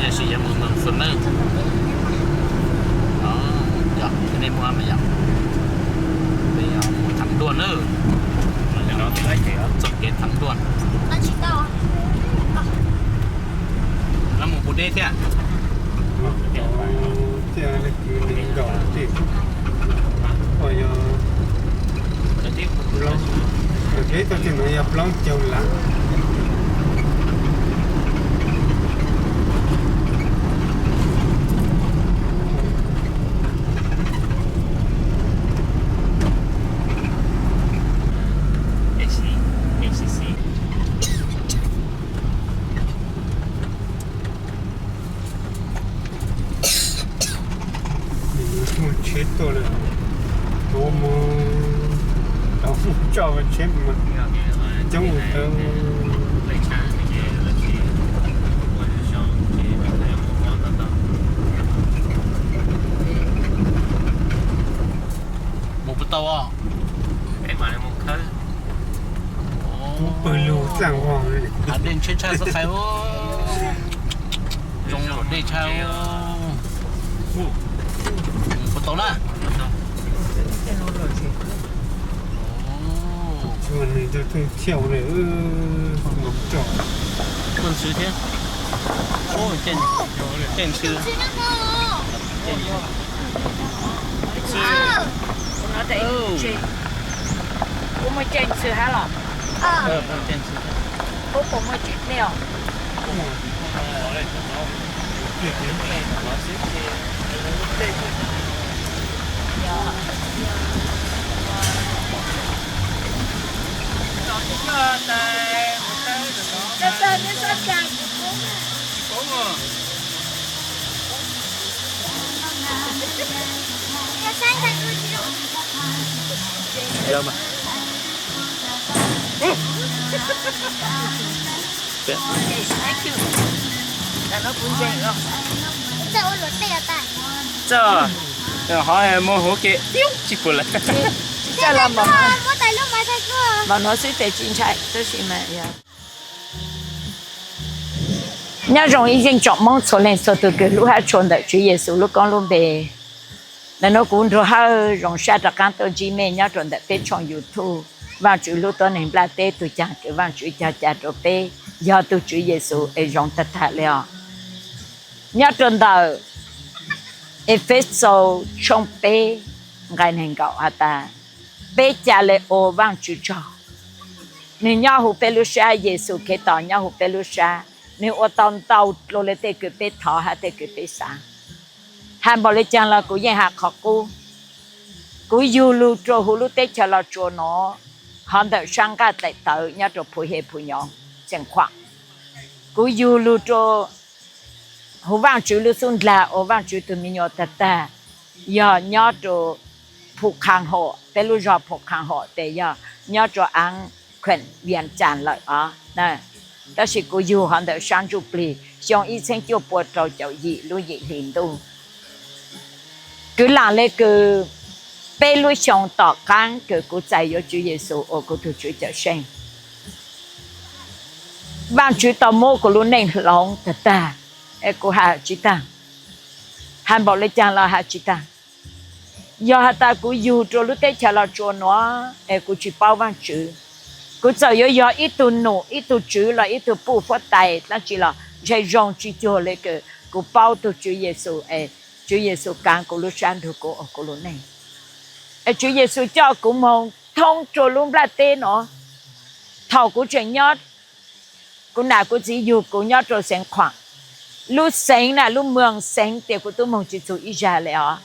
Tab sis yog mus Mường Phùn na. Yog nej muaj mas yog, peb mus thẳng Đuôn na. Txoj kev thẳng Đuôn. Mus Pus Deb thiab. Thiaj li kwv li nkaus tej, yog, peb tau tej no yog plaub caug lab. Muaj tsheb tuaj lawm, tuav mus, tau mus tso tsheb mas coob tawv. Mus puas tau os? Pw lug txaj vog. Dej ntshai tshaj xub qhais, zoo dej tshaj. Mus puas tau na? Nws tau thooj thiauj li, thooj ntxwv thiab. Ntxwv, ntxwv. Kuv muaj caij ntxhw hab los? Kuv puas muaj tsis dlej os? Txawj, ho mus hauv kev tsis pum lawm. Tsis txawj los mas, mas no xwb tes tsis ntshai tab sis mas yog. Nyob zoo ib zeej tsoom Hmoob txhua leej txhua tus kws hlub hab tshua ntawm Tswv Yexus lub koob lub npe. Ntawm nuav kuv Nruas Hawj zoo sab rov qaab tuaj ntsib mej nyob rau ntawm peb tshooj YouTube Vaajtswv Hlub Tuab Neeg Nplaj Teb, tug caag kws Vaajtswv cog ca rau peb yog tug Tswv Yexus es zoo tag tag le os. Nyob rau ntawm Efexus tshooj peb nqai neeg nkaum has tas, peb ca le ua Vaajtswv tsaug. Nwg nyob huv peb lub sab, Yexus Khetos nyob huv peb lub sab, nwg ua tau ntau dlua le tej kws peb thov hab tej kws peb xav. Has npaum le caag los kuv yeej has qhov qub. Kuv yug lug rua huv lub teb chaws Los Tsuas nuav, hov ntawm sab nqaj daim tawv nyob rua Phu He Phu Nyom, Xeem Khuam. Kuv yug lug rua huv Vaajtswv lub xub ndlag ua Vaajtswv tug me nyuam tag tag, yog nyob rua Phu Qham Huam, peb lub zog Phu Qham Huam tes yog nyob rua aav Khuam Vias Cas lawm os. Tab sis kuv yug hov ntawm sab ntsuj plig xyoo ib txheeb cuaj pua rau caum yim lub yim hli ntuj. Kwv lam le kws peb lub xyoo tom qaab kws kuv txais yuav Tswv Yexus ua kuv tug Tswv Cawm Seej. Vaajtswv tau muab kuv lub neej hloov tag tag, es kuv has tsis taag. Has npaum le caag los has tsis taag. Yog has tas kuv yug rua lub teb chaws Los Tsuas nuav es kuv tsis paub Vaajtswv, kuv txawm yuav yog ib tug num, ib tug tswv los ib tug puj huab tais dlaab tsi los ntshe zoo tsis cuag le kws kuv paub tug Tswv Yexus es Tswv Yexus kaav kuv lub sab nrug kuv ua kuv lub neej. Es Tswv Yexus coj kuv moog thoob rua lub nplaj teb nuav. Thaum kuv tseem nyob, kuv nam kuv txiv yug kuv nyob rua Xeev Khuam, lub xeev na, lub moos xeev tes kuv tub moog tsis txug ib zag le os.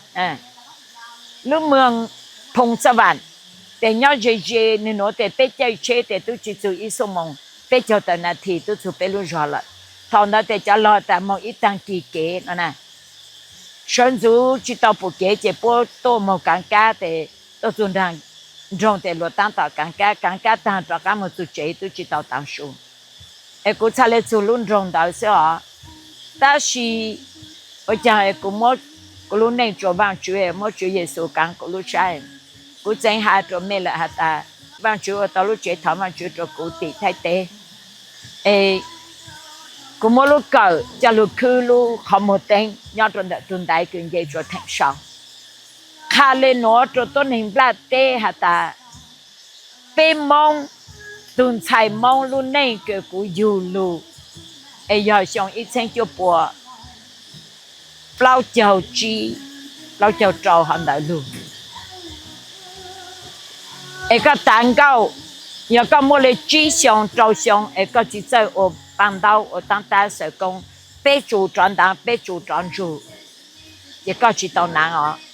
Lub moos Phoo Xab Vam tes nyob ze ze nwg nuav tes peb caij tsheb tes tub tsis txug ib xuab moos, peb caug tawm nas this tub txug peb lub zog lawm. Thaum ntawd tes cov log tas moog ib taag kis kev no na, sawv ntxuv tsis tau pum kev ces puab tuaj moog kaav kab tes tuaj txug nraag nroog tes luas taab tom kaav kab, kaav kab taag rov qaab moog txug tsev tub tsis tau taav su. Es kuv txhaj le txug lub nroog ntawd xwb os. Tab sis ua caag es kuv muab kuv lub neej rua Vaajtswv, muab Tswv Yexus kaav kuv lub sab. Kuv txeev has rua mej lawm has tas, Vaajtswv ua tau lub tsev thov Vaajtswv rua kuv tim Thaib teb. Es Kuv muab lub kawm coj lug khwb lub qhov muag teeb nyob rau ntawm tug ntaiv kws nce tsua theem sau. Qha le nuav rua tuab neeg nplaj teb has tas, peb Moob, tug ntxhais Moob lub neej kws kuv yug lug, es yog xyoo ib txheeb cuaj pua plaub caug tsib, plaub caug rau hov ntawd lug. Es koj tav nkauj, yog koj muaj le tsib xyoo rau xyoo es koj tsi txawj ua paab ntaub ua taab tab xawv koob, peb tsu rov ntaav peb tsu rov ntsug, ces koj tsi tau naav os.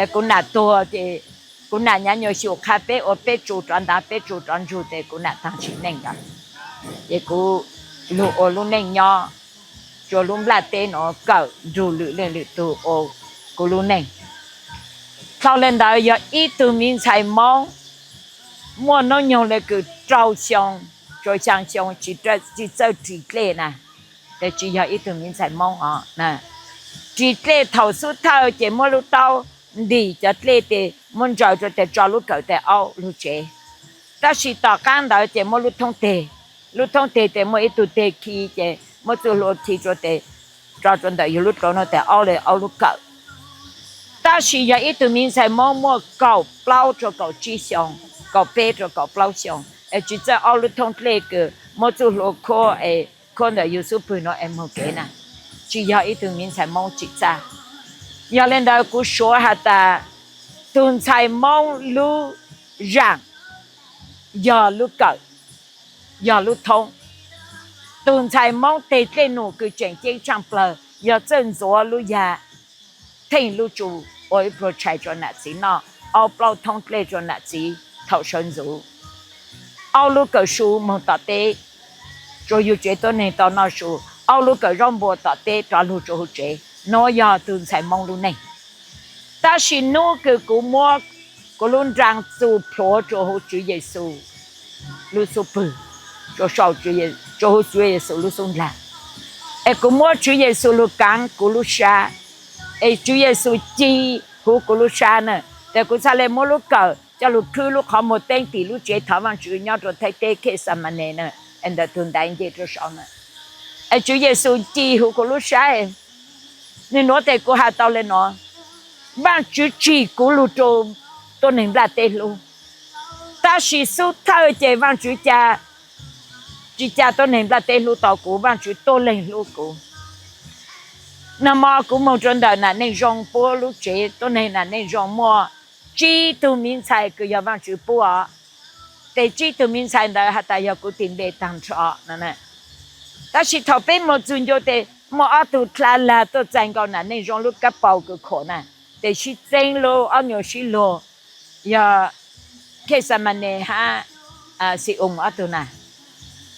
Es kuv nam tuag ces kuv nam nyav nyuas xyum qha peb ua peb tsu rov ntaav peb tsu rov ntsug tes kuv nam taag tsi neej lawm. Ces kuv lug ua lub neej nyob tsua lub nplaj teb nuav kawm nrug lwm leej lwm tug ua kuv lub neej. Dlhau le ntawd yog ib tug miv ntxhais Moob muaj noob nyoog le kws rau xyoo, tsua xyaa xyoo tsi txawj ris dlej na, tes tsi yog ib tug miv ntxhais Moob os. Ris dlej thaum xub thawj ces muab lub taub ntim cov dlej tes muab ntsaws rua tes tso lub kawm tes aub lug tsev. Tab sis tom qaab ntawd ces muab lub thoob teg, lub thoob teg tes muaj ib tug teg khi ces muab txuj hlua khi rua tes tso rua ntawm yug lub dlauv nuav tes aub le aub lub kawm. Tab sis yog ib tug miv ntxhais Moob muaj kaum plaub rua kaum tsib xyoo, kaum peb rua kaum plaub xyoo, es tsi txawj aub lub thoob dlej kws muab txuj hlua khuab es khuab ntawm yug xub pwg nuav es moog kev na, tsi yog ib tug miv ntxhais Moob tsim txaj. Yog le ntawd kuv suav has tas, tug ntxhais Moob lub zaam yog lub kawm, yog lub thoob. Tug ntxhais Moob teg dlej num kws tseem ceeb tshaaj plawg yog txawj ntxuav lub yag, theej lub tsu, ua ib pluag tshais rua nam txiv noj, aub plaub thoob dlej rua nam txiv thaum sawv ntxuv, aub lub kawm su moog tom teb, tsua yug tsev tuab neeg tau noj su, aub lub kawm zaub npua tom teb rov lug tsua huv tsev. Nuav yog tug ntxhais Moob lub neej. Tab sis nub kws kuv muab kuv lub nraa txu plhuav tsua huv Tswv Yexus lub xub pwg, tsua huv Tswv Yexus lub xub ntiag, es kuv muab Tswv Yexus lug kaav kuv lub sab, es Tswv Yexus ci huv kuv lub sab na, tes kuv txhaj le muab lub kawm coj lug khwb lub qhov muag teeb tim lub tsev thov Vaajtswv nyob rua Thaib teb Khexamanes na, es ntawm tug ntaiv nce rua sau na. Es Tswv Yexus ci huv kuv lub sab, nwg nuav tes kuv has tau le nuav, Vaajtswv tsim kuv lug rua tuab neeg nplaj teb hlub. Tab sis xub thawj ces Vaajtswv ca, tsi ca tuab neeg nplaj teb hlub tau kuv, Vaajtswv tuab leeg hlub kuv. Nag mo kuv moog rua ntawm nam neej zoo puab lub tsev, tuab neeg nam neej zoo muaj tsib tug miv ntxhais kws yog Vaajtswv pub os. Tes tsib tug miv ntxhais ntawd has tas yog kuv tis npe taag nrho no. Tab sis thaum peb moog txug ncua tes muaj ob tug dlha lag tuaj txais nkaus nam neej zoo lub kab paus kws khuam na, tes sib txeeb lub ob nyuas sib luag, yog Khexamanes hab Xi-oos ob tug na.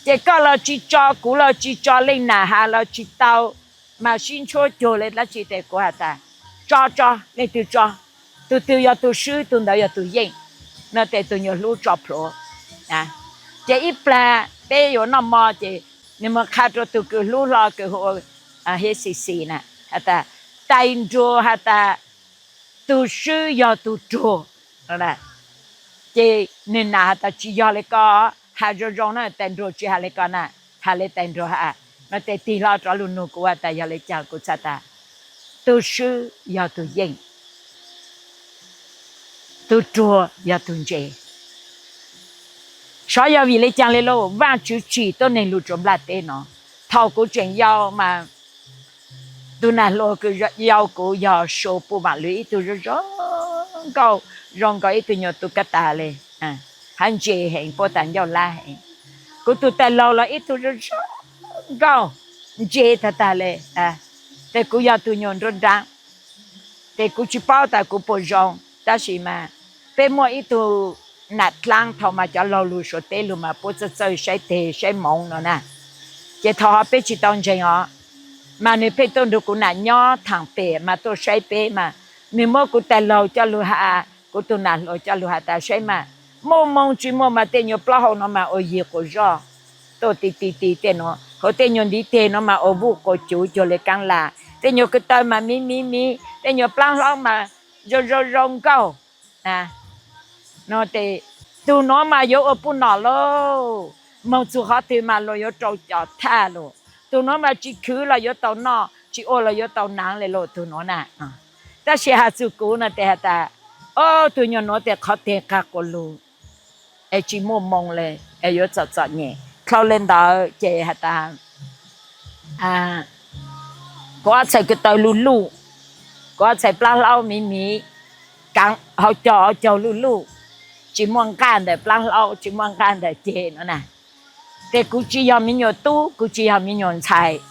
Ces koj los tsi tso, kuv los tsi tso, leej nam has los tsi tau, mas sib ntshuab cuag le dlaab tsi tes kuv has tas, tso tso, leej twg tso, tug twg yog tug swb tug ntawd yog tug yeej, no tes tug nyuas hlub tso plhuav. Ces ib plag peb yuav noj mo ces nwg moog qha rua tug kws hlub hlo kws hu ua Hiv Xi Xis na, has tas, tais nruag has tas tug swb yog tug ruag. Ces nwg nam has tas tsi yog le ko, has zoo zoo na, tais nruag tsi has le ko na, has le tais nruag has. No tes tig hlo rov lug nug kuv has tas yog le caag, kuv txhad tas, tug swb yog tug yeej, tug ruag yog tug ntse. Xyov yog vim le caag le lauj, Vaajtswv tsim tuab neeg lug rua nplaj teb no. Thaum kuv tseem yau mas tug nam hluas kws yau kuv yog Su Puj Vaam Lwm, ib tug zoo zoo nkauj, zoo nkaus ib tug nyuas tus kab tas le, hab ntse heev, puab tas ncauj lab heev. Kuv tug tais laug los ib tug zoo zoo nkauj, ntse tag tag le. Tes kuv yog tug nyuas nruab nraab, tes kuv tsi paub tas kuv puas zoo, tab sis mas peb muaj ib tug nam dlaab, thaum mas cov laug lug Suav teb lug mas puab txawj txawj saib teg saib moov no na. Ces thaum hov peb tsi tau ntseeg os, mas nwg pheej tuaj nrug kuv nam nyob thaam pem mas tuaj saib peb mas, nwg muab kuv tais laug coj lug has, kuv tug nam hluas coj lug has tas saib mas, muaj moo tsi muaj mas tej nyuas plaub hau no mas ua yig quas zoj, tuaj ti ti ti tej nuav, hab tej nyuas ntiv teg no mas ua vuj quas cuv cuag le kaab las, tej nyuas ko taw mas miv miv miv, tej nyuas plaab hlaub mas zoo zoo zoo nkauj. No tes tug nuav mas yuav ua puj nom lauj, moog txug qhov twg mas luas yuav rau cov thaj lug. Tus nuav mas tsis khwv los yuav tau noj, tsis ua los yuav tau naav le lauj tus nuav na. Tab sis has txug kuv no tes has tas, o, tug nyuag nuav tes qhov teg qag quas lug, es tsis muaj moo le, es yuav txom txom nyem. Dlhau le ntawd ces has tas, kuv ob txhais ko taw luj luj, kuv ob txhais plaab hlaub miv miv, kaav hauv caug hauv caug luj luj, tsis muaj nqaj ntawm plaab hlaub, tsis muaj nqaj ntawm ceg no na. Tes kuv tsis yog me nyuam tub, kuv tsis yog me nyuam ntxhais.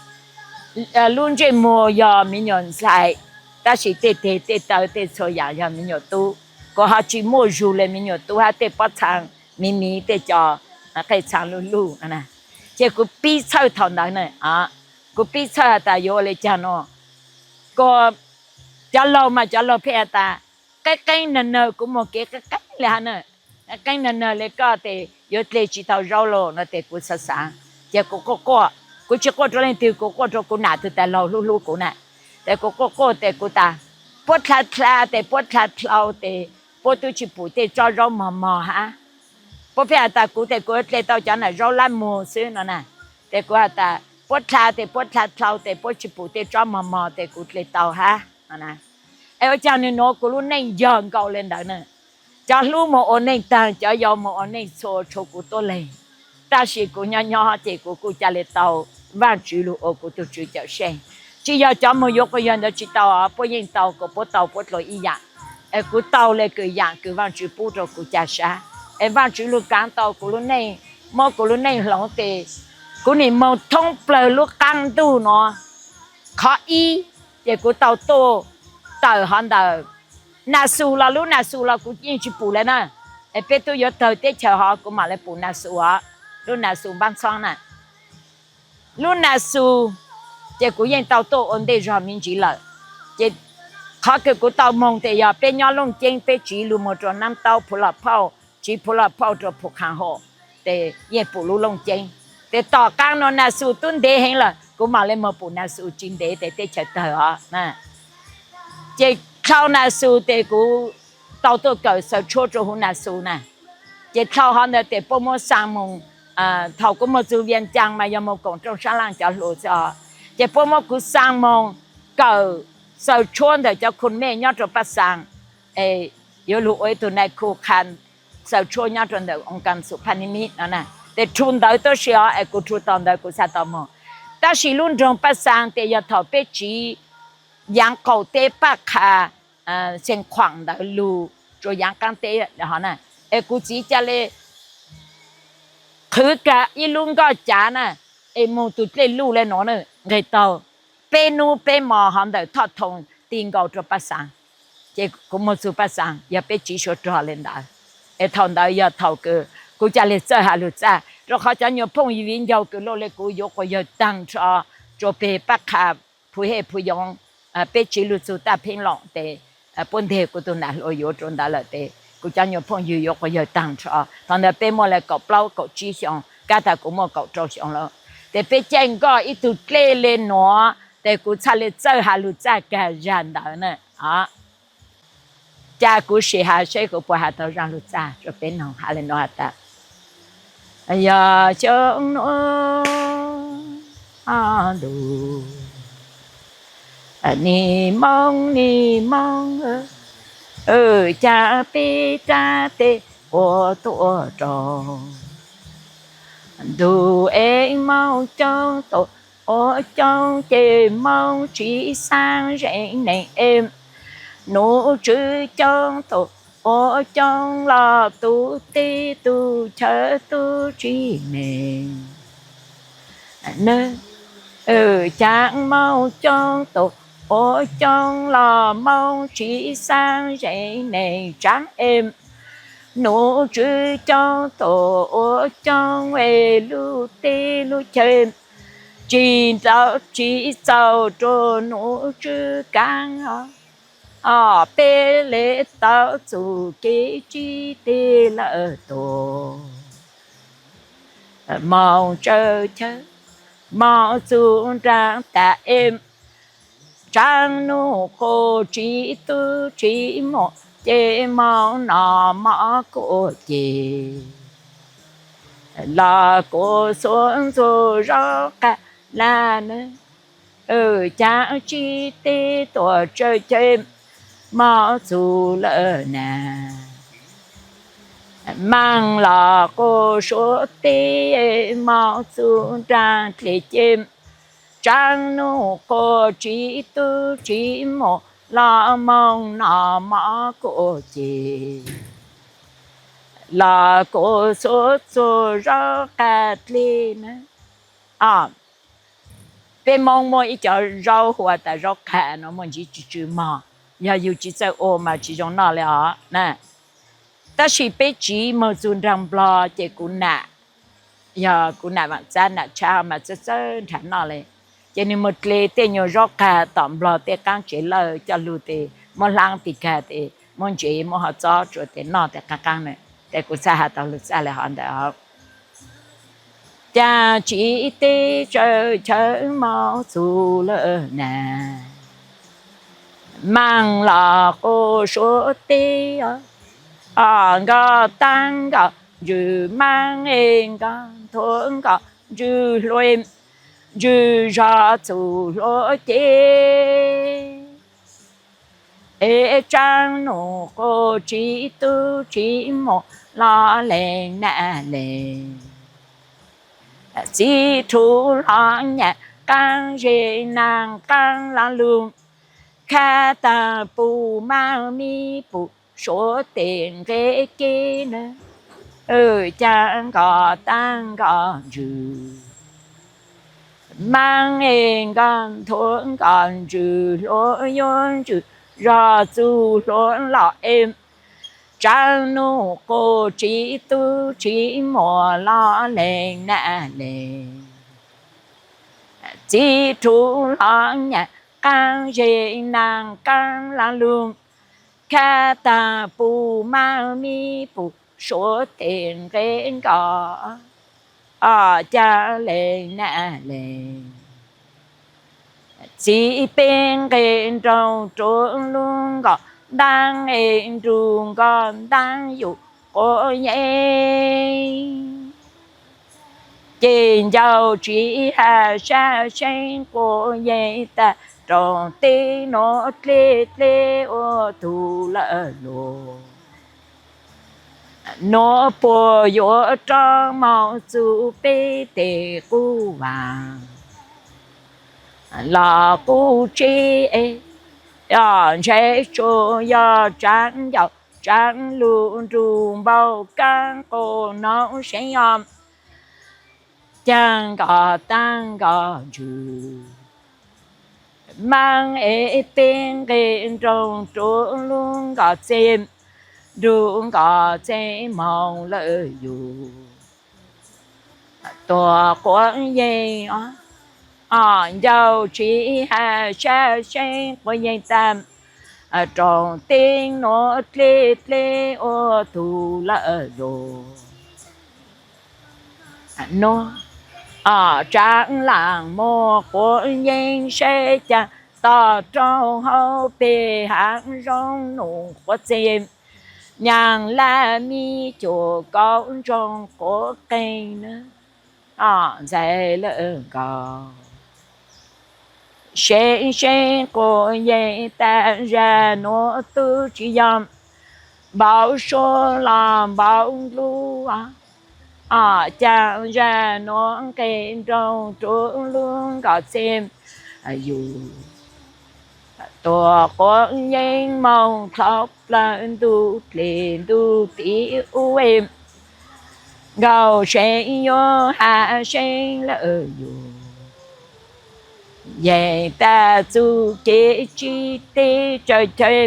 Lub ntsej muag yog me nyuam ntxhais, tab sis tej teg tej taw tej txhua yaam yog me nyuam tub. Kuv ho tsis muaj zug le me nyuam tub hab tej pob txhaa miv miv tej cov qej txhaa luj luj. Ces kuv pib txhawj thaum ntawd na, kuv pib txhawj has tas yuav ua le caag no. Kuv, cov laug mas cov laug pheej has tas, qeeb qeeb nawg nawg, kuv muag kev qeeb qeeb le hab na, qeeb qeeb nawg nawg le koj tes yuav dle tsis tau zaub lauj no tes kuv xav xav, ces kuv quaj quaj, kuv tsis quaj rau leej twg, kuv quaj rau kuv nam tug tij laug hlub hlub kuv na. Tes kuv quaj quaj tes kuv tas, puab dlha dlha tes puab dlha dlhau tes puab tub tsis pum tej tsob zaub mog mog hab. Puab pheej has tas kuv tes kuv dle tau cov nam zaub lab muag xwb no na. Tes kuv has tas puab dlha tes puab dlha dlhau tes puab tsis pum tej tsob mog mog tes kuv dle tau hab no na. Es ua caag nwg nuav kuv lub neej yog nkaus le ntawd na. Cov hlub moog ua neej taag, cov yau moog ua neej txhua, tshuav kuv tuab leeg. Tab sis kuv nyob nyob ces kuv kuj ca le tau Vaajtswv lug ua kuv tug tswv cawm seej. Tsis yog cov moog yuav quas yawg ntawd tsis tau, puab yeej tau, kuas puab tau puab dlua ib yaam. Es kuv tau le kws yaam kws Vaajtswv pub rau kuv ca sab. Es Vaajtswv lug kaav tau kuv lub neej, muab kuv lub neej hloov tes kuv nim moog thoob plawg lub qaab ntuj nuav. Qhov ib, ces kuv tau tuaj tawm hov ntawm Nas Xus los, lub Nas Xus los kuv yeej tsis pum le na. Es peb tub yuav tawg teb chaws hov kuv mam le pum Nas Xus os, lub Nas Xus npaab txhoob na. Lub Nas Xus, ces kuv yeej tau tuaj ua ntej zog me ntsis lawm. Ces qhov kws kuv tau moog tes yog peb nyob Looj Ceeb peb tsiv lug moog rua Naab Taub Phuv Lom Phauj, tsiv Phuv Lom Phauj rua Phuv Qha Hom, tes yeej pum lub Looj Ceeb. Tes tom qaab nuav Nas Xus tub ntev heev lawm kuv mam le moog pum Nas Xus, tsis ntev tes teb chaws tawg os. Ces dlhau Nas Xus tes kuv tau tuaj kawm xaws tshuab rua huv Nas Xus na. Ces dlhau hov ntawd tes puab muab xaa moog, thaum kuv moog txug Vias Caas mas yog moog koom rooj sab laaj cov hluas xwb os. Ces puab muab kuv xaa moog kawm xaws tshuab ntawm cov khu mej nyob rua Paj Xaa, es yuav lug ua ib tug nai khu qha xaws tshuab nyob rua ntawm oo kas xum Phaj Nib Mib no na. Tes rhu ntawv tuab si os, es kuv rhu tau ntawv kuv xaa tau moog. Tab sis lub nroog Paj Xaa tes yog thaum peb tsiv yaav qaum teb Paj Qha, Xees Khuam ntawd lug rua yaav qaab teb hov na, es kuv txiv ca le qhwv kag ib lub nkoj cav na, es moog tug dlej luj le nuav na, nqeg taug peb nub peb mo hov ntawm Thoj Thoo ti nkaus rua Paj Xaa. Ces kuv moog txug Paj Xaa yog peb tsiv suav rog le ntawd. Es thaum ntawd yog thaum kws kuv ca le txawj has lug txaj, rua qhov cov nyuas phooj ywg viv ncaus kws luj le kuv yuav quas yawg taag nrho rua peg Paj Qha, Phuv Hej, Phuv Yoov, peb tsiv lug txug Taj Pheej Loom tes puab nteg kuv tug nam hluas yuav rua ntawd lawm tes kuv cov nyuas phooj ywg yuav quas yawg taag nrho. Thaum ntawd peb muaj le kaum plaub kaum tsib xyoo, kab tas kuv muaj kaum rau xyoo lawm. Tes peb caij nkoj ib tug dlej le nuav tes kuv txhaj le txawj has lug txaj kag zag ntawd na. Ca kuv sim has seb kuv puas has tau zaj lug txaj rua peb noog, has le nuav has tas, yog xyoo nuav ntuj, nim moo nim moo, ca peb rab teb ua tuaj rau ntug es moo coob tau ua coob ces moo tsis xaab zeej neeg es, nuj tswb coob tau ua coob los tub teb tub chaw tub tsis me. Ca moo coob tau ua coob los moo tsis xaab zeej neeg tsaab es, nuj tswb coob tau ua coob es lub teb lub chaw tsis nrau tsis txaus rua nuj tswb kaab os. Peb le tau txuj kev tsib teg lawm tuaj, moo tsawv chaw, moo txuj nraag tas es, tsaab nuj quas tsis tub tsis muaj ces moo noj mov kuj ces, los kuas xuav ntxuag zov qab laj na, cas tsis teb tuaj tsawv chaw mos txug lawm na. Maam los quas suav teb mos txug nraag dlej ces, tsaab nub quas tsis tub tsis muam los moog noj mov kuas ces, los kuas txhua txhua zaub qas dlej na. Peb Moob muaj ib co zaub hu ua tas zaub qas no muaj ntsis tsw tsw mog, yog yug tsis txawj ua mas tsis zoo noj li os na. Tab sis peb tsiv moog txug nraag Nplog ces kuv nam, yog kuv nam Vaam Txab nam tshab mas txawj txawj nrhav noj li. Ces nwg moog dle tej nyuas zaub qas tom Nplog tej qaab tsev lawj coj lug tes muab hlaab tis kag tes muab ntsev muab hov txob tsua tes noj tes qaab qaab na. Ces kuv txhaj has tau lug txaj le hov ntawd. Cas tsis teb tsawv chaw mos txug lawm na. Maam los quas suav teb, nkoj taab nkoj ntsws maab es nkoj nthuav nkoj ntsws hlua, ntsws zog txug hlua ces, es tsaab nub quas tsis tub tsis muam los leeg nam leeg, txiv rhuv hlo nyam qaab zeb naag qaab lug, khab taag pum maab mib pum suav tes nqe kev na. Cas nkoj taab nkoj ntsws maab es nkoj nthuav nkoj ntsws hlua yuav ntsws zog txug hlua los es, tsaab nub quas tsis tub tsis muam los leeg nam leeg, txiv rhuv hlo nyam qaab zeb naag qaab lug, khab taag pum maab mib pum suav tes nqe nkoj, cas leeg nam leeg, txiv peb nqe nroog rua lub nkoj ntaab es nrug nkoj ntaab yug quav yeeb. Ces ncauj tsis has sab seeb quav yeeb tag, rooj teb nuav dleb dleb ua tug lawm lug. Nuav puag yuav rov moog txug peb teg qub vaag los qub tseb, ntshe tsuas yog tsaav ncauj tsaav lug nrug npau kaab quas noob seeb os. Caag nkoj taab nkoj ntsws, maab es peb nqe nroog rua lub nkoj txeg, nrug nkoj txeg moog lawm yug. Tuag quav yeeb os, ncauj tsis has sab seeb quav yeeb tag, rooj teb nuav dleb dleb ua tug lawm lug. Nuav tsaav laam muag quav yeeb saib caag tog rau hauv peg haav zoov num quav txeg, nyaam laj mib cuam kauv ntsoog quav qeeg na. Ntxhais lawm nkaus, seeb seeb quav yeeb tag zag nuav tub tsis yog npauv suab los npauv nklub. Caag zag nuav nqe nroog rua lub nkoj txeg yug. Tuag quav yeeb moog dlhau plaws ntug dlej ntug tiv ub, nkaus seeb yuav has seeb lawm yug. Yeej tag txuj kev tsis teb tsawv chaw,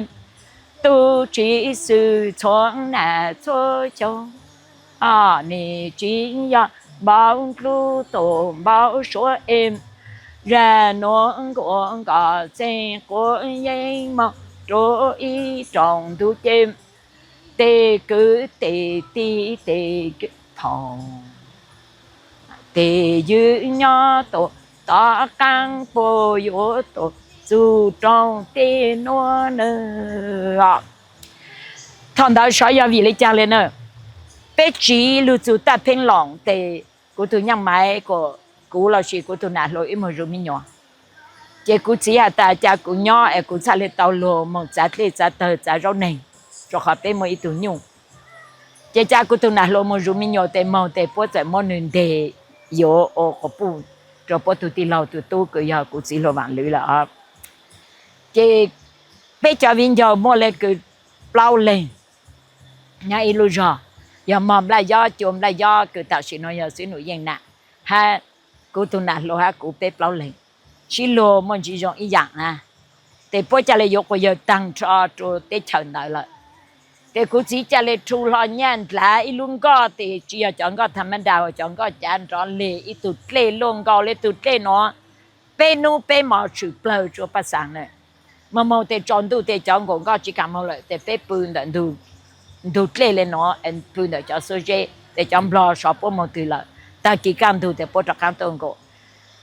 tub tsis xwm txhua nam txhua xyoo. Nim tsis yog npauv nklub tus npauv suab es, zag nuav nkuaj nkoj txeg quav yeeb moog rua ib rooj ntug ces, tes kwv tes tij tes kwv phoom, tes ywg nyob tuaj tom qaab puag yuav tuaj txug rooj teb nuav na. Thaum ntawd saib yog vim le caag le na, peb tsiv lug txug Taj Pheej Loos tes kuv tug nyaaj Maiv kuas kuv los sis kuv tus nam hluas wb moog zuv me nyuam. Ces kuv txiv has tas cas kuv nyob es kuv txhaj le tau luag moog txav dlej txav tawg txav zaub neeg, rua qhov peb muaj ib tug nyuj. Ces cas kuv tus nam hluas moog zuv me nyuam tes moog tes puab txawm muab nwg nteg yuav ua quas puj rua puab tug tij laug tug tub kws yog kuv txiv hluas Vaam Lwv lawm os. Ces peb cov viv ncaus muaj le kws plaub leeg nyob ib lub zog, yog mog Nplaj Yob, Cua Nplaj Yob kws tam sim nuav yog xib nus Yeej Nam, hab kuv tug nam hluas hab kuv peb plaub leeg, sib luag muaj ntsis zoo ib yaam na. Ces puab ca le yuav quas yawg taag nrho rua teb chaws ntawd lawm. Ces kuv txiv ca le rhu hlo nyaj ndlav ib lub nkoj tes tsis yog cov nkoj tha ma nra, cov nkoj cav nrov leg ib tug dlej luaj nkaus le tug dlej nuav, peb nub peb mos tshwm plawg tsua paj xaas na. Moog moog tes tsaus ntuj tes cov nkaum nkoj tsis kaam moog lawm tes peb pw ntawm ntug dlej le nuav, pw ntawm cov xuab zeb tes cov nplog sov puab moog twg lawm, tag kis kaj ntug tes puab rov qaab tuaj nkaum.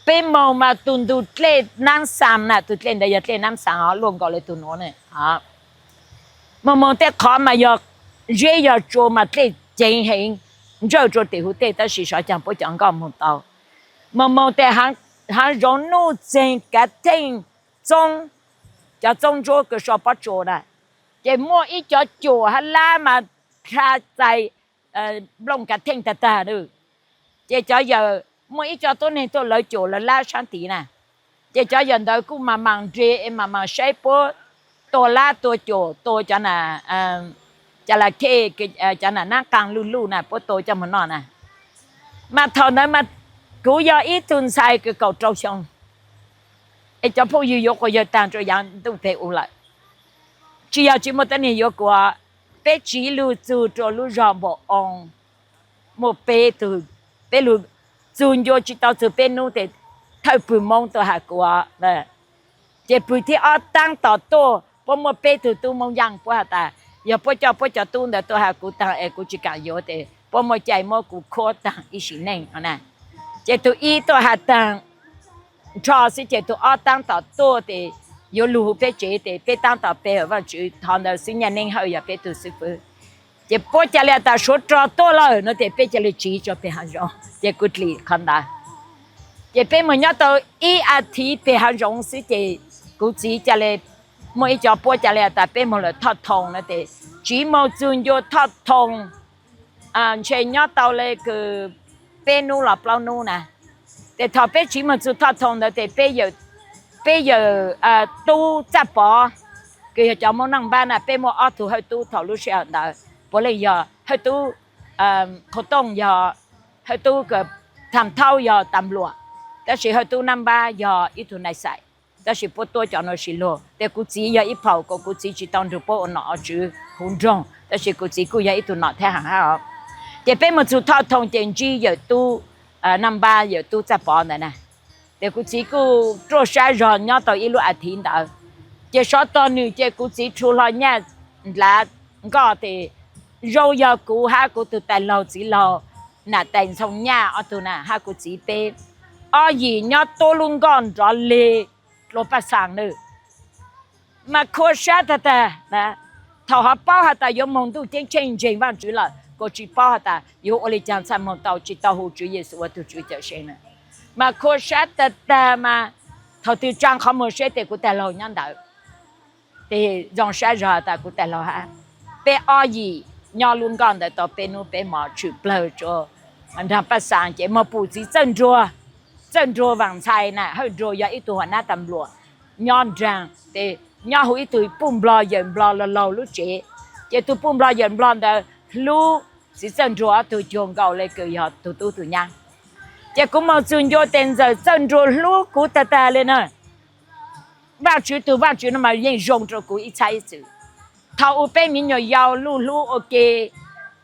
Peb moog mas tug ntug dlej Naab Xaas na, tug dlej ntawd yog dlej Naab Xaas os, luaj nkaus le tug nuav na. Moog moog tej qhov mas yog zeb yog tsua mas dlej ceev heev, ntsawj rua tim huv tej tab sis sov caag puab cov nkoj moog tau. Moog moog tes haav zoov nuj txeeg kav theej txoob, cov txoob ntsuab kws so pob tsuas na, ces muaj ib cov cuam hab lab mas dlha txais nplooj kav theej tag tag. Ces cov yawm muaj ib co tuab neeg tuaj lawv cuam lawv lab saab tid na, ces cov yawm ntawd kuj mas mas nres es mas mas saib puab tua lab tua cuam tua cov na, cov la khej, cov na nab qaa luj luj na puab tua coj moog noj na. Mas thaum ntawd mas kuv yog ib tug ntxhais kws kaum rau xyoo, es cov phooj ywg yuav quas yawg taag rua yaav ntuj peg u lawm. Tsis yog tsis muaj tuab neeg yuav kuas, peb tsiv lug txug rua lub zog Npaum Oo, muaj peb tug, peb lug txug ncua tsis tau txug peb nub tes thawj pwg Moob tuaj has kuv. Ces pwg thib ob taab tom tuaj puab muaj peb tug tub Moob Yaaj, puab has tas yog puab coj puab cov tub ntawd tuaj has kuv taag es kuv tsis kaam yuav tes puab muaj cai muab kuv khuab taag ib sim neej no na. Ces tug ib tuaj has taag nrho xwb ces tug ob taab tom tuaj tes yuav lug huv peb tsev tes peb taab tom pe hawm Vaajtswv, qhov ntawd xwb Nyaj Neeb Hawj yog peb tug xwb fwb. Ces puab ca le tas Suav rog tuaj lawm no tes peb ca le tsiv rua peg haav zoov ces kuv dlim qhov ntawd. Ces peb moog nyob tau ib as thiv peg haav zoov xwb ces kuv txiv ca le muaj ib co puab ca le tas peb moog lawm Thoj Thoo no tes tsiv moog txug ncua Thoj Thoo, ntshe nyob tau le kws peb nub los plaub nub na. Tes thaum peb tsiv moog txug Thoj Thoo ntawd tes peb yawm Tub Txaj Pov, kws yog cov Moob Naaj Npab na, peb muaj ob tug Hawj Tub thaum lub sij hawm ntawd, puav leej yog Hawj Tub Qhua Tooj, yog Hawj Tub Tham Thaub yog tas npluam, tab sis Hawj Tub Naaj Npab yog ib tug nai xais. Tab sis puab tuab cov nuav sis luag tes kuv txiv yog ib phaum kuas kuv txiv tsis tau nrug puab ua nom ua tswv huv nroog, tab sis kuv txiv kuj yog ib tug nom thab ham hab os. Ces peb moog txug Thoj Thoo ces ntsib yawm Tub Naaj Npab, yawm Tub Txaj Pov ntawd na. Ces kuv txiv kuj ruaj sab zog nyob tau ib lub as thiv ntawd. Ces sov tog nwg ces kuv txiv rhu hlo nyaj ndlav nkoj tes zoo yog kuv hab kuv tug tais laug txiv laug Nam Tais Ntxhoo Nyaj ob tug na hab kuv txiv peb ob yim nyob tuab lub nkoj nrov leg dlua paj xaas na. Mas khua sab tag tag, thaum ho paub has tas yuav moog ntuj ceeb tsheej ntseeg Vaajtswv lawm kuas tsis paub has tas yuav ua le caag txhaj moog tau tsis tau hu Tswv Yexus ua tug Tswv Cawmseej na. Mas khua sab tag tag mas thaum twg tsaa qhov muag seb tes kuv tais laug nyob ntawd, tes zoo sab zog tas kuv tais laug hab peb ob yim nyob lub nkoj ntawd tau peb nub peb mos tshwm plawg tsua nraag paj xaas ces moog pum txiv Txawj Nruag. Txawj Nruag Vaam Ntxhais na, Hawj Nruag yog ib tug huam nab tas npluam nyob nraag tes nyob huv ib tug puj nplog yawm nplog laug laug lub tsev. Ces tug puj nplog yawm nplog ntawd hlub txiv Txawj Nruag ob tug cuag nkaus le kws yog tug tub tug nyab. Ces kuv moog txug ncua tes ntxawm Txawj Nruag hlub kuv tag tag le na. Vaajtswv tug Vaajtswv no mas yeej zoo rua kuv ib txhab ib txwm. Thaum u peb miv nyuam yaus luj hlub ua ke,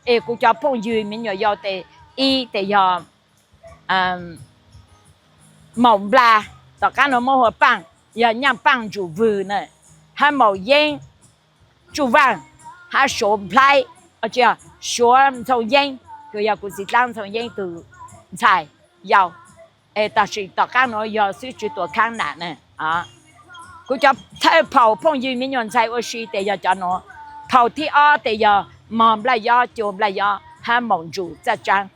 es kuv cov phooj ywg miv nyuam yaus tes ib tes yog Maum Npla, tom qaab nuav muab hu ua Paaj, yog Nyaaj Paaj Ntsum Vwg na, hab Maum Yeeb Tsuj Vaaj, hab Suav Nplhaib, Suav Ntxhoo Yeeb, kws yog kuv txiv dlaab Ntxhoo Yeeb tug ntxhais yau, es tam sim tom qaab nuav yog xib tswv Tuam Khaab Nam na. Kuv cov thawj phaum phooj ywg miv nyuam ntxhais ua si tes yog cov nuav. Phaum thib ob tes yog Mog Nplaj Yob, Cua Nplaj Yob hab Maum Ntsum Txaj Tsaab.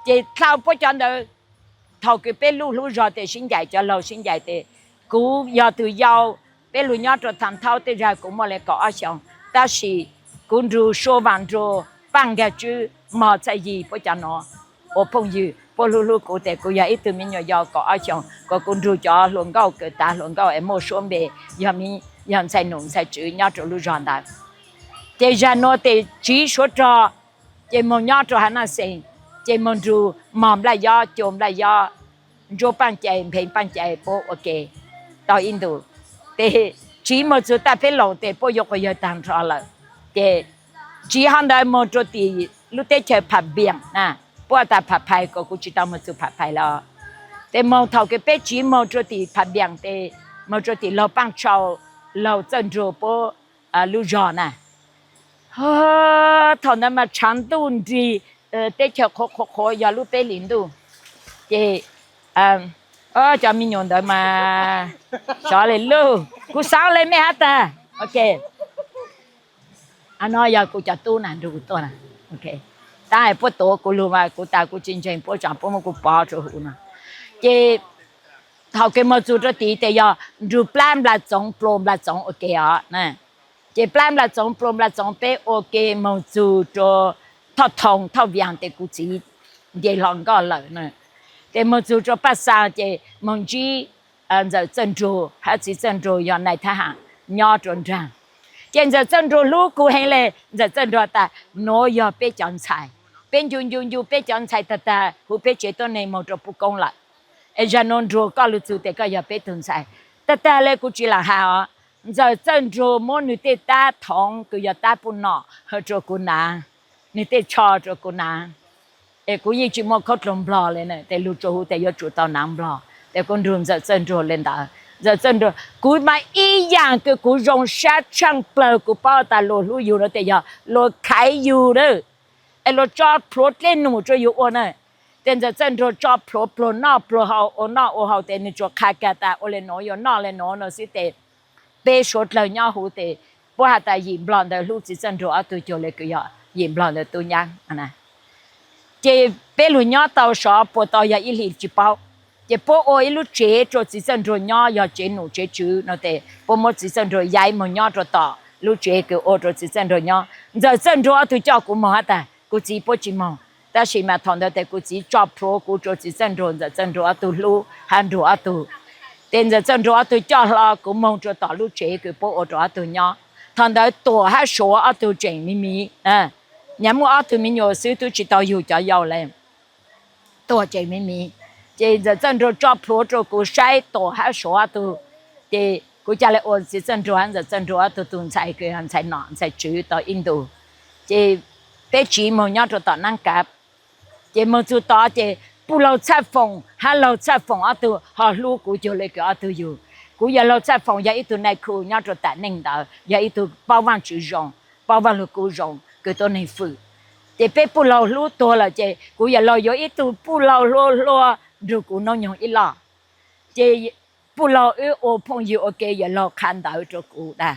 Ces dlhau puab cov ntawd thaum kws peb lub hlub zog tes sib ncaim, cov laug sib ncaim tes, kuv yog tug yau, peb lug nyob rua Thaj Thaub tej zag kuv muaj le kaum ob xyoos, tab sis kuv nrug Suav Vaam Nrug, Paaj Nkag Tswb, Mog Txhaj Yig, puab cov nuav ua phooj ywg, puab hlub hlub kuv tes kuv yog ib tug me nyuam yau kaum ob xyoos, kuas kuv nrug cov hluas nkauj kws tav hluas nkauj es muaj suab npe, yog, yog ntxhais num ntxhais tswv nyob rua lub zog ntawd. Ces zag nuav tes tsiv suav rog, ces moog nyob rua Hav Naj Xees, ces moog nrug Mog Nplaj Yob, Cua Nplaj Yob, Ntsuab Paaj Cai, Npheev Paaj Cai puab ua ke tau ib ntus. Tes tsiv moog txug Taj Peb Loos tes puab yuav quas yawg taag nrho lawm. Ces tsiv hov ntawd moog rua tim lub teb chaws Pham Npiam na, puab has tas Pham Phais, kuas kuv tsi tau moog txug Pham Phais lawm. Tes moog thaum kws peb tsiv moog rua tim Pham Npiam tes moog rua tim laug Paaj Tshau, laug Txawj Nrug puab lub zog na. Thaum ntawd mas tshaav ntuj nrig, teb chaws qhuav qhuav qhuav yog lub peb hlis ntuj. Ces cov me nyuam ntawd mas sov le lug, kuv xaav le mej hab tag. Ok, no yog kuv cov tub na nrug kuv tuaj na. Tab hais puab tuav kuv lug mas kuv tas kuv tsi ntseeg puab, tsaam puab muab kuv pov rua huv no. Ces thaum kws moog txug rua tid tes yog nrug plab npla txoov plua npla txoov ua ke os. Ces plab npla txoov plua npla txoov peb ua ke moog txug rua Thoj Thoo, Thoj Vias tes kuv txiv nce hlo nkoj lawm na. Ces moog txug rua Paj Xaa ces moog ntsib Ntxawm Txawj Nrug hab Txiv Txawj Nrug yog nais thab ham nyob rua nraag. Ces Ntxawm Txawj Nrug hlub kuv heev le, Ntxawm Txawj Nrug tas nuav yog peb cov ntxhais, peb ncu ncu ncu peb cov ntxhais tag tag huv peb tsev tuab neeg moog rua puj koob lawm. Es zag nuav Nrug koj lug txug tes koj yog peb tug ntxhais. Tag tag le kuv tsi lam has os. Ntxawm Txawj Nrug muab nwg tej tab thoov kws yog tab puj nom rua kuv naav, nwg tej tsho rua kuv naav. Es kuv yeej tsi muaj khaub dluag nplog le na, tes lug rua huv tes yuav tsum tau naav nplog. Tes kuv nrug Ntxawm Txawj Nrug le ntawd. Ntxawm Txawj Nrug, kuv mas ib yaam kws kuv zoo sab tshaaj plawg kuv paub tas luas hlub yug nuav tes yog luas khaiv yug na, es luas tso plhuav dlej num rua yug ua na. Tes Ntxawm Txawj Nrug tso plhuav pluag noj pluag haus, ua noj ua haus tes nwg tsuas qha kag tas ua le nuav yuav noj le nuav no xwb tes peb suav dlawg nyob huv tes puab has tas yim nplog ntawd hlub Txiv Txawj Nrug ob tug cuag le kws yog yim nplog ntawd tub nyab. Ces peb lug nyob tau sov puas tau yog ib hlis tsi paub. Ces puab ua ib lub tsev rua Txiv Txawj Nrug nyob, yog tsev num tsev tswv no tes puab muab Txiv Txawj Nrug yaib moog nyob rua tom lub tsev kws ua rua Txiv Txawj Nrug nyob. Ntxawm Txawj Nrug ob tug coj kuv moog hab tas kuv txiv puab tsi moog, tab sis mas thaum ntawd tes kuv txiv tso plhuav kuv rua Txiv Txawj Nrug, Ntxawm Txawj Nrug ob tug hlub hab Nrug ob tug. Tes Ntxawm Txawj Nrug ob tug coj hlo kuv moog rua tom lub tsev kws puab ua rua ob tug nyob. Thaum ntawd Tuam hab Suav ob tug tseem miv miv, nyam muaj ob tug me nyuam xwb, tub tsi tau yug cov yau le. Tuam tseem miv miv, ces Ntxawm Txawj Nrug tso plhuav rua kuv saib Tuam hab Suav ob tug. Ces kuv ca le ua Txiv Txawj Nrug hab Ntxawm Txawj Nrug ob tug tus ntxhais kws ntxhais nom ntxhais tswv tau ib ntus. Ces peb tsiv moog nyob rua tom Naab Kav. Ces moog txug tod ces Puj Laug Txhaj Foom hab Laug Txhaj Foom ob tug ho hlub kuv cuag le kws ob tug yug. Kuv yawg Laug Txhaj Foom yog ib tug nai khu nyob rua Tam Neej ntawd, yog ib tug paub Vaajtswv zoo, paub Vaaj Lug Kub zoo, kws tuab neeg fwm. Ces peb Puj Laug hlub tuag lawm ces kuv yawg laug yuav ib tug Puj Laug hluas hluas nrug kuv noob nyoog ib loj. Ces Puj Laug wb ua phooj ywg ua ke, yawg laug qha ntawv rua kuv dag.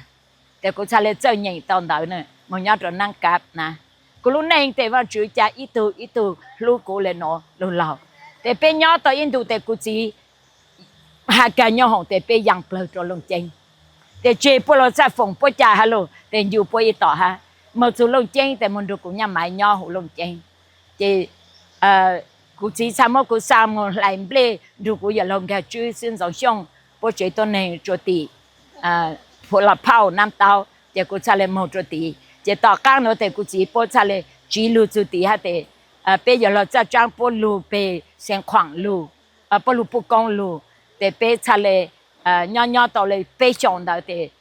Ces kuv txhaj le txawj nyeem tau ntawv na, moog nyob rua Naab Kav na. Kuv lub neej tes Vaajtswv ca ib tug ib tug hlub kuv le nuav lug laug. Ces peb nyob tau ib ntus tes kuv txiv has kag nyoob hoom tes peb yaa plawg rua Looj Ceeb. Tes tseg Puj Laug Txhaj Foom puab ca hab lug tes ncu puab ib tom hab. Moog txug Looj Ceeb tes moog nrug kuv nyaj Maiv nyob huv Looj Ceeb. Ces kuv txiv txhaj muab kuv xa moog hlais nplej nrug kuv yawg laug Nkag Tswb xwb Ntxoov Xyooj puab tsev tuab neeg rua tim Phu Los Phauj Naab Taub, ces kuv txhaj le moog rua tid. Ces tom qaab nuav tes kuv txiv puab txhaj le tsiv lug txug tid hab tes peb yawg laug Txaj Tsaab puab lug peg Xeev Khuam lug, puab lug Puj Koob lug, tes peb txhaj le nyob nyob tau le peb xyoos ntawd tes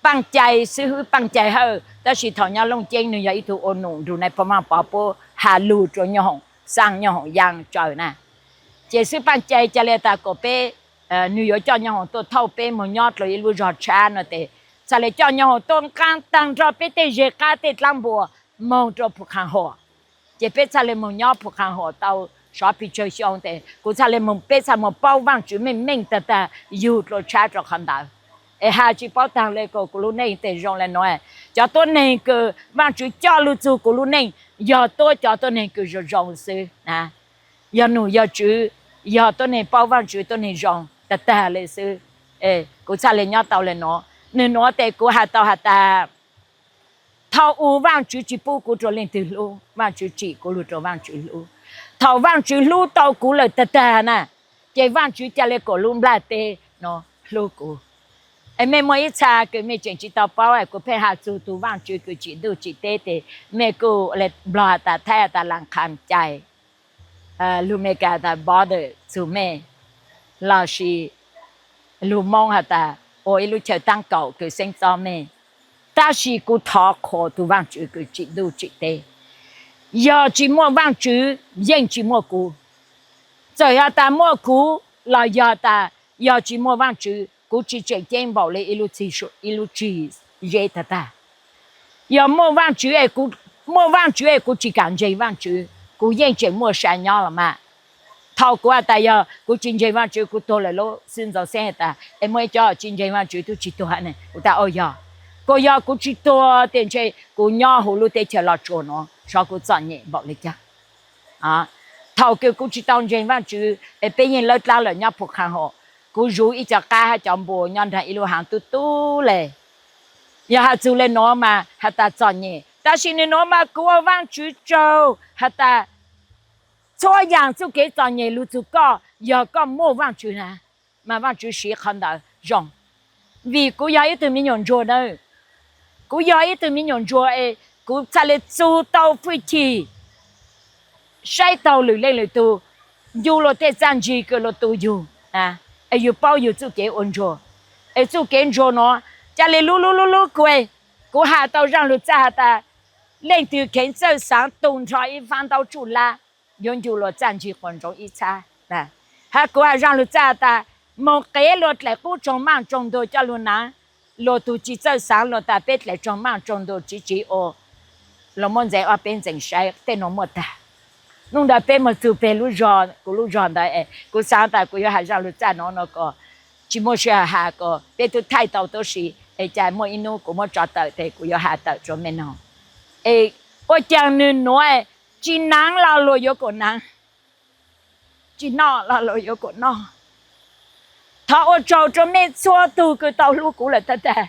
Paaj Cai, xib hwb Paaj Cai Hawj, tab sis thaum nyob Looj Ceeb nwg yog ib tug ua num nrug nai phoo Vaaj Pov puab has lug rua nyoob hoom, xaa nyoob hoom yaa tsaws na. Ces xib hwb Paaj Cai ca le tas kom peb, nwg yuav coj nyoob hoom tuaj thauj peb moog nyob dlua ib lub zog tshab no tes txhaj le coj nyoob hoom tuaj nqaa taag nrho peb tej zeg qab tej dlaab npua moog rua Phu Qhas Huam. Ces peb txhaj le moog nyob Phu Qhas Huam tau sov pes tsawg xyoo tes kuv txhaj le moog, peb txhaj moog paub Vaajtswv meej meej tag tag yug dlua tshab rua qhov ntawd. Es has tsi paub taag le kom kuv lub neej tes zoo le nuav, cov tuab neeg kws Vaajtswv coj lug txug kuv lub neej yog tuab cov tuab neeg kws zoo zoo xwb na. yog nus yog tswv, yog tuab neeg paub Vaajtswv tuab neeg zoo tag tag le xwb. Kuv txhaj le nyob tau le nuav. Nwg nuav tes kuv has tau has tas, thaum u Vaajtswv tsi pub kuv rua leej twg hlub, Vaajtswv tsim kuv lug rua Vaajtswv hlub. Thaum Vaajtswv hlub tau kuv lawm tag tag na, ces Vaajtswv ca le kuas lub nplaj teb nuav hlub kuv. Es mej muaj ib txha kws mej tseem tsi tau paub, kuv pheej has txug tug Vaajtswv kws tsim ntuj tsim teb tes mej kuj le nplog has tas, thaib has tas las qha cai, lug Meskas has tas bother txug mej, lossis lug Moob has tas ua ib lub chaw taab kaum kws xeeb txob mej. Tab sis kuv thov qhuas tug Vaajtswv kws tsim ntuj tsim teb, yog tsi muaj Vaajtswv yeej tsi muaj kuv. Txawm yog tas muaj kuv los yog tas yog tsi muaj Vaajtswv, kuv tsi tseem ceeb npaum le ib lub txig, ib lub txig zeb tag tag. Yog muaj Vaajtswv, muaj Vaajtswv es kuv tsi kam ntseeg Vaajtswv, kuv yeej tseem muaj sa nyob los mas. Thaum kuv has tas yog kuv tsi ntseeg Vaajtswv, kuv tuag lawm lub xwb, ntxaus xeeb has tas es muaj ib co tsi ntseeg Vaajtswv tub tsi tuag ne. Kuv tas o yog, kuas yog kuv tsi tuag tes ntshe kuv nyob huv lub teb chaws Los Tsuas nuav, xyov kuv txom nyem npaum le caag. Thaum kws kuv tsi tau ntseeg Vaajtswv es peb yeej lawb dlaab lawm nyob Phu Qha Hom, kuv zuv ib co qaib hab cov npua nyob nraag ib lub haav tub tub le. Yog has txug le nuav mas has tas txom nyem, tab sis nwg nuav mas kuv ua Vaajtswv tsaug has tas txhua yaam txuj kev txom nyem lug txug koj, yog koj muaj Vaajtswv na, mas Vaajtswv siv qhov ntawd zoo. Vim kuv yog ib tug me nyuam ntsuag na, kuv yog ib tug me nyuam ntsuag es kuv txhaj le txug tau fwj chim saib taug lwm leej lwm tug, ncu luag tej txaj ntsig kws luag tu yug, es yug paub yug txuj kev ua ntsuag. Es txuj kev ntsuag nuav ca le lub lub lub lub kuv, kuv has tau zaaj lug txaj has tas leej twg kheev txawj xaav tu nrho ib faab ntaub tsuj lab, yuav ncu luag txaj ntsig quas ntsoov ib txhab. Hab kuv has zaaj lug txaj has tas moog qev luag dlaim qub tsoog maaj tsoog ntug coj lug naav, luag tug tsi txawj xaav luag tas peb dlaim tsoog maaj tsoog ntug tsiv tsiv ua, luag muab ntxeev ob peb ntxeev saib tej nuav muaj tag. Nub ntawd peb moog txug peg lub zog, kuv lub zog ntawd es kuv xaav tas kuv yuav has zaaj lug txaj nuav no kom tsi muaj sij hawm has kom peb tub thaij tau tuab si, es cas muaj ib nub kuv muab tso tawm tes kuv yuav has tawm rua mej noog. Es ua caag nwg nuav tsi naav los luag yuav kom naav, tsi noj los luag yuav kom noj. Thov ua tsaug rua mej txhua tug kws tau hlub kuv lawm tag tag,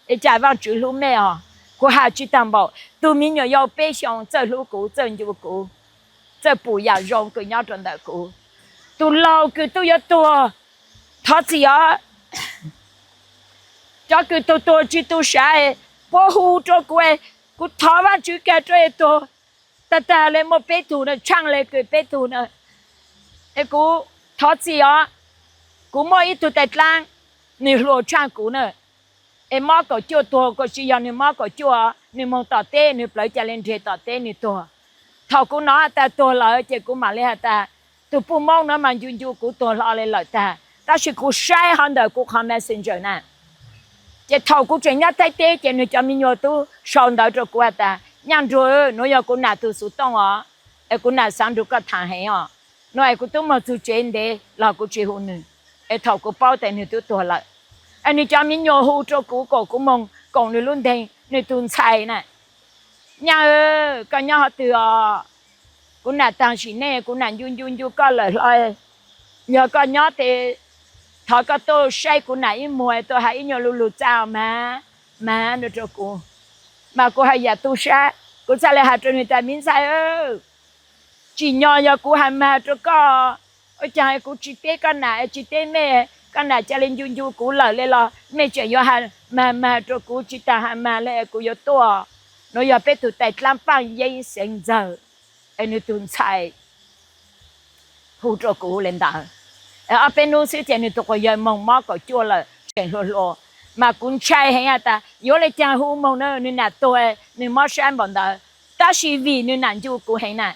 es cas Vaajtswv hlub mej os. Kuv has tsi taag npaum, tug me nyuam yaus peb xyoos txawj hlub kuv, txawj ncu kuv, txawj pum yaam zoo kws nyob rua ntawm kuv. Tug laug kws tub yuav tuag, thov txim os, cov kws tug tuag tsi tu sav, puab hu rua kuv, kuv thov Vaajtswv kag rua es tuag tag tag le muaj peb tug na, tshaaj le kws peb tug na. Es kuv thov txim os, kuv muaj ib tug tais dlaab, nwg hluas tshaaj kuv na, es mob kaum cuaj tuag, kuas tsi yog nwg mob kaum cuaj, nwg moog tom teb, nwg plawv ca le nreg tom teb nwg tuag. Thaum kuv nov has tas tuag lawm ces kuv mam le has tas, tug puj Moob nuav mas ncu ncu kuv tuag hlo le lawm tag, tab sis kuv saib hov ntawm kuv qhov Messenger na. Ces thaum kuv tseem nyob Thaib teb ces nwg cov me nyuam tub sau ntawv rua kuv has tas, Nyaj Nruag, nuav yog kuv nam tug xuv tooj os, es kuv nam xaav nrug koj thaam heev os, nuav es kuv tub moog txug tsev ntev los kuv tsi hu nwg, es thaum kuv paub tas nwg tub tuag lawm, es nwg cov me nyuam hu rua kuv kom kuv moog koom nwg lub nteeg, nwg tug ntxhais na. Nyaj, koj nyob hov twg os? Kuv nam taag sim neej, kuv nam ncu ncu ncu koj lawm hlo. Yog koj nyob tes thov koj tuaj saib kuv nam ib muag, tuaj has ib nyuag lug lug txaj mas, mas nua rua kuv. Mas kuv has yaam tu sab, kuv txhaj le has rua nwg tas, Me ntxhais, tsim nyog yog kuv has mas rua koj, ua caag kuv tsi teb koj nam, tsi teb mej, koj nam ca le ncu ncu kuv lawm le los mej tseem yuav has mas mas rua kuv, tsi taag has mas le kuv yuav tuaj. Nuav yog peb tug tais dlaab Paaj Yeeb Xeev Ntxawg, es nwg tug ntxhais hu rua kuv le ntawd. Ob peb nub xwb ces nwg tug quas yawg moog mob kaum cuaj lawm, tseem hluas hluas. Mas kuv ntshai heev has tas yuav le caag hu moog na, nwg nam tuag, nwg mob sab npaum ntawd, tab sis vim nwg nam ncu kuv heev na,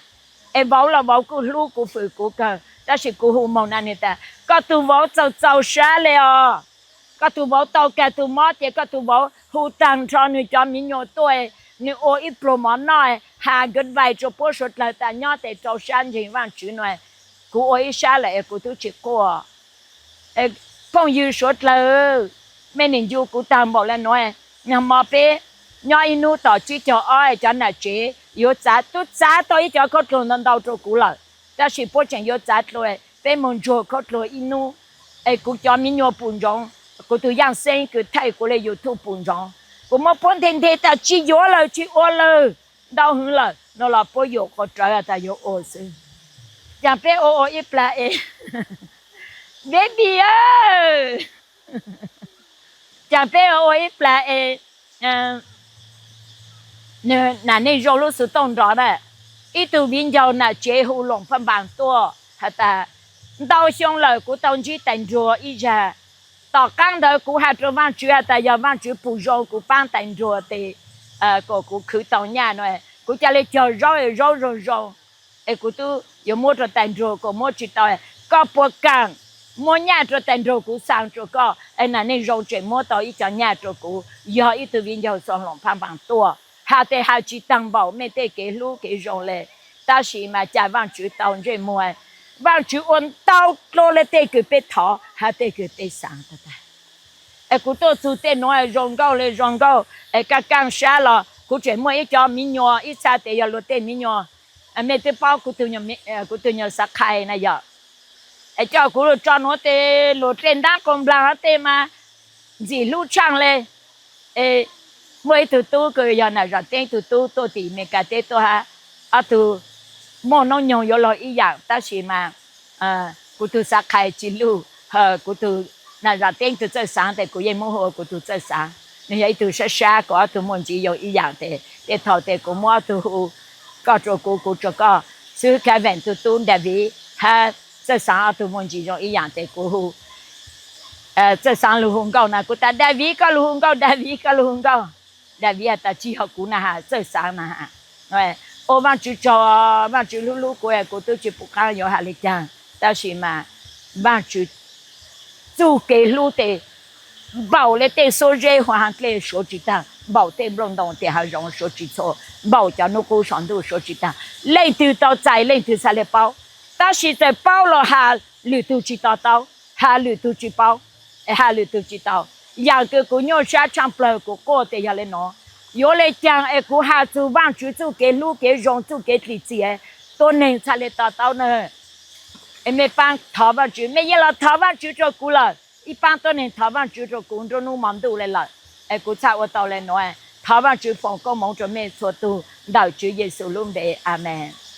es vauv los vauv kuj hlub kuv fwm kuv kawg, tab sis kuv hu moog na nwg tas, Koj tug vauv txaus txaus sab le os. Koj tug vauv tau kag tug mob ces koj tug vauv hu taag nrho nwg cov me nyuam tuaj, nwg ua ib pluag mov noj, has goodbye rua puab suav dlawg tas nyob tes rau sab ntseeg Vaajtswv nua. Kuv ua ib sab lawm es kuv tub tsi quaj. Phooj ywg suav dlawg, mej nim ncu kuv taag npaum le nuav, nag hmo peb nyob ib nub tom tsib caug ob cov nam tsev yuav txav, tub txav tau ib cov khaub dluag ntau ntau rua kuv lawm. Tab sis puab tseem yuav txav dlua, peb moog ntsuag khaub dlua ib nub, es kuv cov miv nyuas pum ntsoov, kuv tug yaaj xeeb kws thaij kuv le YouTube pum ntsoov, kuv muab puab nthe nthe tas tsi yuav lawm tsi ua lawm, ntau hwv lawm no los puab yuam quas rawv tas yuav ua xwb. Caag peb ua ua ib plag es, baby, caag peb ua ua ib plag es, nam neej zoo lub xuv tooj nrov na. Ib tug viv ncaus nam tsev hu Loos Phaj Npaas tuaj has tas, ntau xyoo lawm kuv tau ntsib tais nruag ib zag. Tom qaab ntawd kuv has rua Vaajtswv has tas yog Vaajtswv pum zoo kuv paab tais nruag tes kom kuv khwv tau nyaj no, kuv ca le cog zaub zaub zoo zoo, es kuv tub yuav muab rua tais nruag kom muab tsi tau. Koj puas kaam muab nyaj rua tais nruag kuv xaa rua koj? Es nam neej zoo tseem muab tau ib co nyaj rua kuv, yog ib tug viv ncaus Xoo Loos Phaj Npaas tuaj. Has tes has tsi taag npaum mej tej kev hlub kev zoo le, tab sis mas ca Vaajtswv tau ntsej muag, Vaajtswv ua ntau dlua le tej kws peb thov hab tej kws peb xaav tag tag. Es kuv tuaj txug tej nuav zoo nkauj le zoo nkauj, es kaaj kaaj sab los kuv tseem muaj ib co miv nyuas, ib txha tes yog luag tej miv nyuas, mej twb paub kuv tug nyuas xav qhais na yog, es coj kuv lug tso nuav tes luag dlej ntaab quas nplaag hab tej mas ntxim hlub tshaaj le. Es muaj ib tug tub kws yog nam zaam teeb tug tub tuaj tim Amelikas teb tuaj hab, ob tug muaj noob nyoog yuav luag ib yaam, tab sis mas kuv tug xav qhais tsi luj, kuv tug nam zaam teeb tug txawj xaav tes kuv yeej muab hu ua kuv tug txawj xaav. Nwg yog ib tug sab sab, kuas ob tug muaj ntsis zoo ib yaam tes tej thaus tes kuv muab ob tug hu, koj rua kuv, kuv rua koj. Xib hwb Kevin tug tub David hab txawj xaav ob tug muaj ntsis zoo ib yaam tes kuv hu txawj xaav lug hu nkauj na, kuv tas David koj lug hu nkauj, David koj lug hu nkauj. David has tas tsi yog kuv na has, txawj xaav na has. Ua Vaajtswv tsaug, Vaajtswv hlub hlub kuv, kuv tub tsi pum qaab yuav has le caag, tab sis mas Vaajtswv txuj kev hlub tes npaum le tej xuab zeb huv haav dlej suav tsi taag, npaum tej nplooj ntoo tej hav zoov suav tsi txhua, npaum cov nub qub saum ntuj suav tsi taag. Leej twg tau txais leej twg txhaj le paub, tab sis txawm paub los has lwm tug tsi to taub, has lwm tug tsi paub, has lwm tug tsi tau. Yaam kws kuv nyuaj sab tshaaj plawg kuv quaj tes yog le nuav, yuav le caag es kuv has txug Vaajtswv txuj kev hlub kev zoo txuj kev dlim txias, tuab neeg txhaj le to taub na. Es mej paab thov Vaajtswv, mej yeej los thov Vaajtswv rua kuv lawm, ib paab tuab neeg thov Vaajtswv rua kuv nruab nub mo ntuj le lawm, es kuv txhaj ua tau le nuav. Thov Vaajtswv foom koob moov rua mej txhua tug ntawm Tswv Yexus lub npe, amees.